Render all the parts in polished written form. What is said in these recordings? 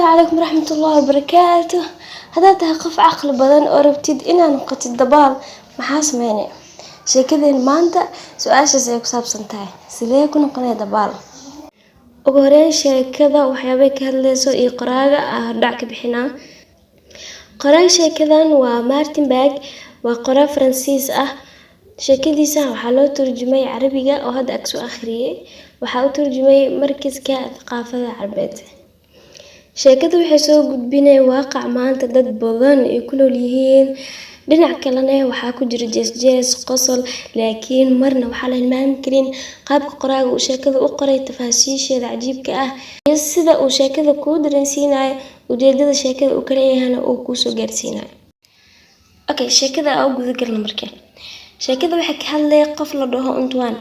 Calaykum waraxmatullaahi wabarakaatuh. Haddaad tahay qof caqli badan oo rabtid inaad noqotid dabaal, maxaa sameynaya? Sheekadeen maanta su-aashaas ay ku saabsan tahay: sidee ku noqonaya dabaal? Ugu horeyn, sheekada waxyaabay ka hadleyso iyo qoraaga ah hordhac ka bixinaa. Qoraaga sheekadan waa Martin Berg, waa qoraa Faransiis ah. Sheekadiisa waxaa loo turjumay Carabiga oo hadda ag soo akhriyay. Waxaa u turjumay Markiska Thaqaafada Carbeed. Sheekadu waxay soo gudbinay waaqac maanta dad badan ay ku nool yihiin. Dhinac kalena waxaa ku jira jees-jees, qosol, laakiin marna waxaa la hilmaami karin qaabka qoraaga uu sheekada u qoray, tafaasiisheeda cajiibka ah iyo sida uu sheekada kuu dareensiinayo, ujeedada sheekada uu ka leeyahayna uu kuu soo gaarsiinayo. Okay, sheekada aan u guda galno marka. Sheekada waxay ka hadlay qof la dhaho Antoine.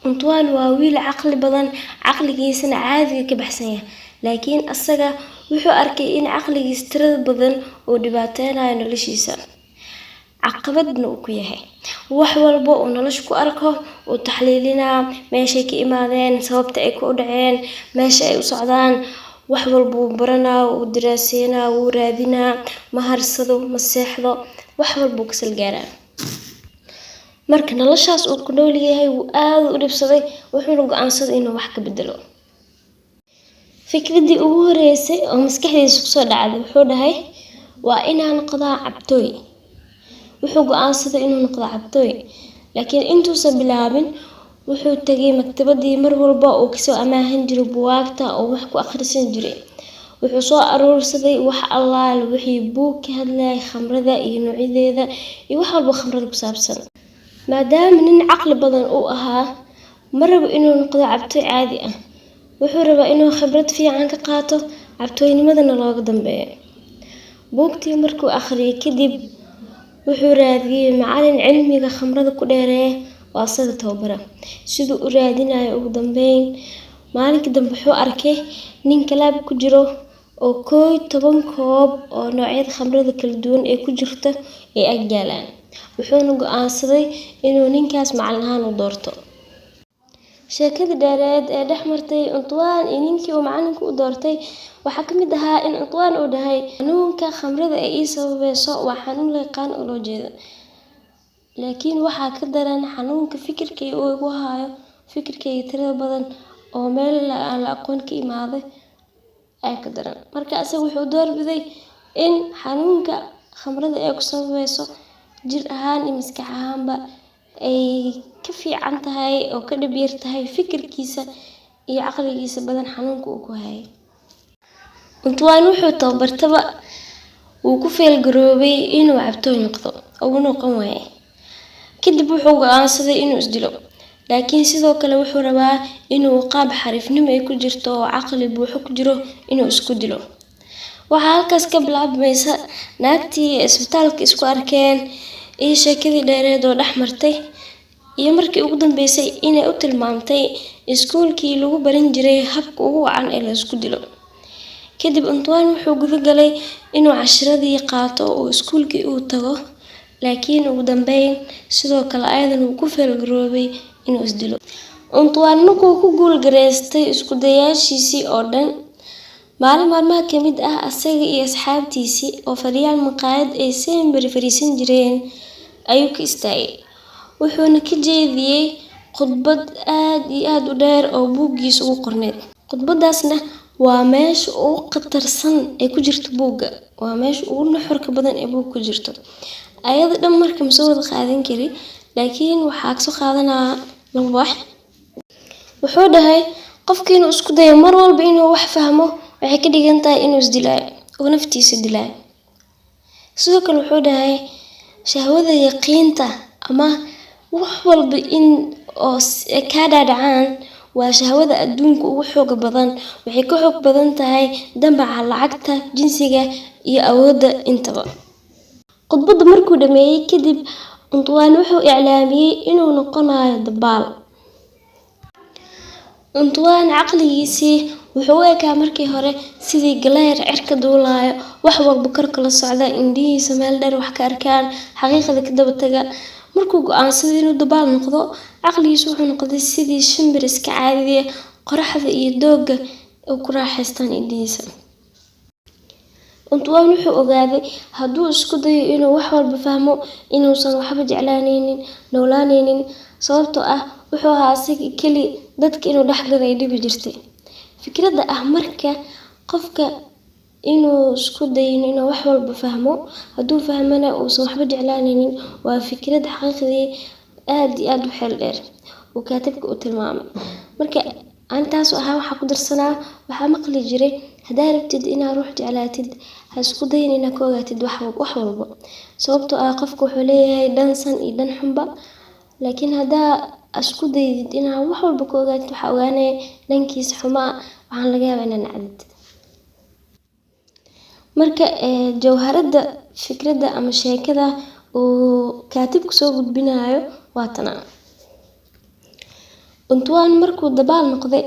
Antoine waa wiil caqli badan, caqligiisana caadiga ka baxsan yahay. Laakiin asaga wuxuu arkay in caqligiisa tirada badan uu dhibaateynayo noloshiisa. Caqabadna uu ku yahay. Wax walba uu nolosha ku arko uu taxliilinaa, meeshay ka imaadeen, sababta ay ku dhaceen, meesha ay u socdaan, wax walba uu baranaa, wuu diraaseynaa, wuu raadinaa, ma harsado, ma seexdo, wax walba uu kasal gaaraa. Marka noloshaas uu ku nool yahay wuu aad u dhibsaday, wuxuuna go'aansaday inuu wax ka beddelo. Fikraddii ugu horeysay oo maskaxdiisa kusoo dhacday, wuxuu dhahay: "Waa inaan noqdaa cabtooy." Wuxuu go'aansaday inuu noqdo cabtooy, laakiin intuusan bilaabin wuxuu tagay maktabadii mar walba uu kasoo amaahan jiray buugaagta oo wax ku akhrisan jiray. Wuxuu soo aruursaday wax allaale wixii buug ka hadlayay khamrada iyo noocyadeeda iyo wax walba khamrada ku saabsan. Maadaama nin caqli badan uu ahaa, ma rabo inuu noqdo cabtooy caadi ah. Wuxuu rabaa inuu khibrad fiican ka qaato, cabtooynimadana looga dambeeyo. Buugtii markuu akhriyay kadib, wuxuu raadiyay macallin cilmiga khamrada ku dheereeya oo asaga tababara. Siduu u raadinayo, ugu dambeyn maalinkii dambe wuxuu arkay nin club ku jiro oo 11 koob oo noocyada khamrada kala duwan ee ku jirta ay ag yaalaan. Wuxuuna go'aansaday inuu ninkaas macallin ahaan u doorto. Sheekadii dheereed ee dhex martay Antoine iyo ninkii uu macallinka u doortay waxaa ka mid ahaa in Antoine uu dhahay: "Xanuunka khamrada ay ii sababayso waa xanuun la yaqaan oo loo jeedo. Laakiin waxaa ka daran xanuunka fikirkayga uu igu hayo, fikirkayga tirada badan oo meel aan la aqoon ka imaaday ayaa ka daran." Marka asaga wuxuu doorbiday in xanuunka khamrada ay ku sababayso jir ahaan iyo maskax ahaanba ay ka fiican tahay oo ka dhib yar tahay fikirkiisa iyo caqligiisa badan xanuunka uu ku hayay. Antoine wuxuu tababartaba wuu ku fail garoobay inuu cabtooy noqdo, oo uu noqon waayay. Kadib wuxuu go'aansaday inuu isdilo. Laakiin sidoo kale wuxuu rabaa inuu qaab xariifnimo ay ku jirto oo caqli buuxo ku jiro inuu isku dilo. Waxaa halkaas ka bilaabmaysa naagtii isbitaalka isku arkeen iyo sheekadii dheereed oo dhex martay, iyo markii ugu dambeysay inay u tilmaamtay iskuulkii lagu baran jiray habka ugu wacan ee la isku dilo. Kadib Antoine wuxuu guda galay inuu cashiradii qaato oo iskuulkii uu tago, laakiin ugu dambeyn sidoo kale ayadan wuu ku fail garoobay inuu isdilo. Antoine markuu ku guul gareystay isku dayaashiisii oo dhan, maalin maalmaha ka mid ah asaga iyo asxaabtiisii oo fadhiyaan maqaayad ay semberi fariisan jireen ayuu ka istaagay. Wuxuuna ka jeediyey khudbad aad iyo aad u dheer oo buuggiisa ugu qorneyd. Khudbadaasna waa meesha ugu khatarsan ee ku jirta buugga. Waa meesha ugu nuxurka badan ee buugga ku jirto. Ayada dhan marka ma soo wada qaadan kari, laakiin waxaa kasoo qaadanaa laba wax. Wuxuu dhahay: "Qofka inuu isku dayo mar walba inuu wax fahmo waxay ka dhigan tahay inuu isdilaayo oo naftiisa dilaayo." Sidoo kale wuxuu dhahay: "Shahwada yaqiinta ama wax walba in oo kaa dhaadhacaan waa shahwada adduunka ugu xooga badan. Waxay ka xoog badan tahay damaca lacagta, jinsiga iyo awoodda intaba." Khudbadda markuu dhameeyay kadib, Antoine wuxuu iclaamiyay inuu noqonayo dabaal. Antoine caqligiisii wuxuu u ekaa markii hore sidii galeer cirka duulaayo, wax walba kor kala socda, indhihiisa meel dheer wax ka arkaan, xaqiiqada ka daba taga. Markuu go'aansaday inuu dabaal noqdo, caqligiisu wuxuu noqday sidii shimbir iska caadiya, qoraxda iyo doogga oo ku raaxaystaan indhihiisa. Antoine wuxuu ogaaday hadduu isku dayo inuu wax walba fahmo inuusan waxba jeclaaneynin, noolaaneynin, sababtoo ah wuxuu ahaa asaga keli dadka inuu dhexgalo ay dhibi jirtay. Fikradda ah marka qofka inuu isku dayin inuu wax walba fahmo, hadduu fahmana uusan waxba jeclaaneynin, waa fikrad xaqiiqdii aad iyo aad u xeel dheer uu kaatibka u tilmaamay. Marka aan taas ahaa waxaa ku darsanaa, waxaa maqli jiray: haddaa rabtid inaad ruux jeclaatid, ha isku dayin inaad ka ogaatid wax walba, sababtoo ah qofka wuxuu leeyahay dhan san iyo dhan xunba. Laakiin haddaa isku daydid inaad wax walba ka ogaatid, waxaa ogaanaya dhankiisa xumaa, waxaana laga yaabaa inaad nacdid. Marka jawharadda fikradda ama sheekada uu kaatibku soo gudbinayo waa tana. Antoine markuu dabaal noqday,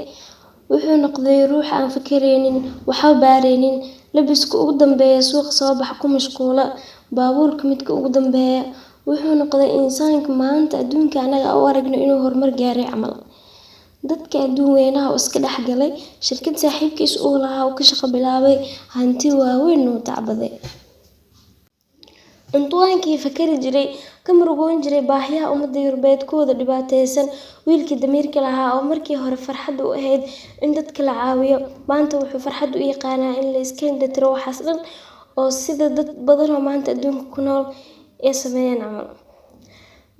wuxuu noqday ruux aan fakareynin, waxba baareynin, labiska ugu dambeeya suuqa soo baxa ku mashquula, baabuurka midka ugu dambeeya. Wuxuu noqday insaanka maanta adduunka anaga u aragno inuu horumar gaaray camal. Dadka adduun weynaha uu iska dhex galay, shirkad saaxiibkiis uu lahaa uu ka shaqo bilaabay, hanti waaweyn uu tacbaday. Antoine-kii fakari jiray, ka murugoon jiray baahiyaha ummadda Yurubeed kuwooda dhibaateysan, wiilkii damiirka lahaa oo markii hore farxad u ahayd in dadka la caawiyo, maanta wuxuu farxad u yaqaanaa in la iska indhatiro waxaas dhan, oo sida dad badan oo maanta adduunka ku nool ay sameeyaan camal.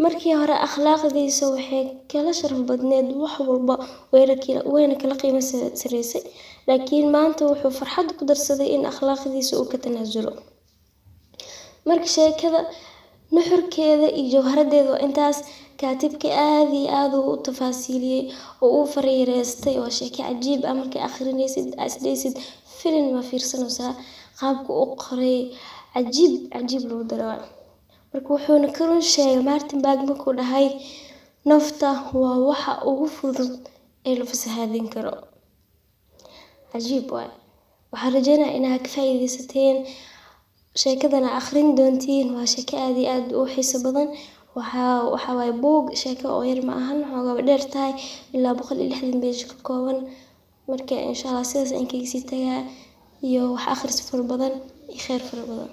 Markii hore akhlaaqdiisa waxay kala sharaf badneed wax walba, wayna kala qiimo sareysay, laakiin maanta wuxuu farxad ku darsaday in akhlaaqdiisa uu ka tanaasulo. Marka sheekada nuxurkeeda iyo jawharadeeda waa intaas. Kaatibka aad iyo aad uu u tafaasiiliyey oo uu fariireystay. Waa sheeko cajiib ah, markay akhrinaysid aa isdhehaysid filin ma fiirsanaysaa. Qaabka u qoray cajiib cajiib lagu daro. Marka wuxuuna ka run sheegay Martin Berg markuu dhahay nafta waa waxa ugu fudud ee la fasahaadin karo. Cajiib waay. Waxaan rajeynayaa inaad ka faa'iidaysateen sheekadana, akhrin doontiin. Waa sheeko aad iyo aad u xiiso badan. Waxaa waaye buug sheeko oo yar ma ahan, xoogaa way dheer tahay, ilaa 160 page ka kooban. Marka insha Allah sidaas ayaan kaga sii tagaa, iyo wax akhris fara badan iyo kheyr fara badan.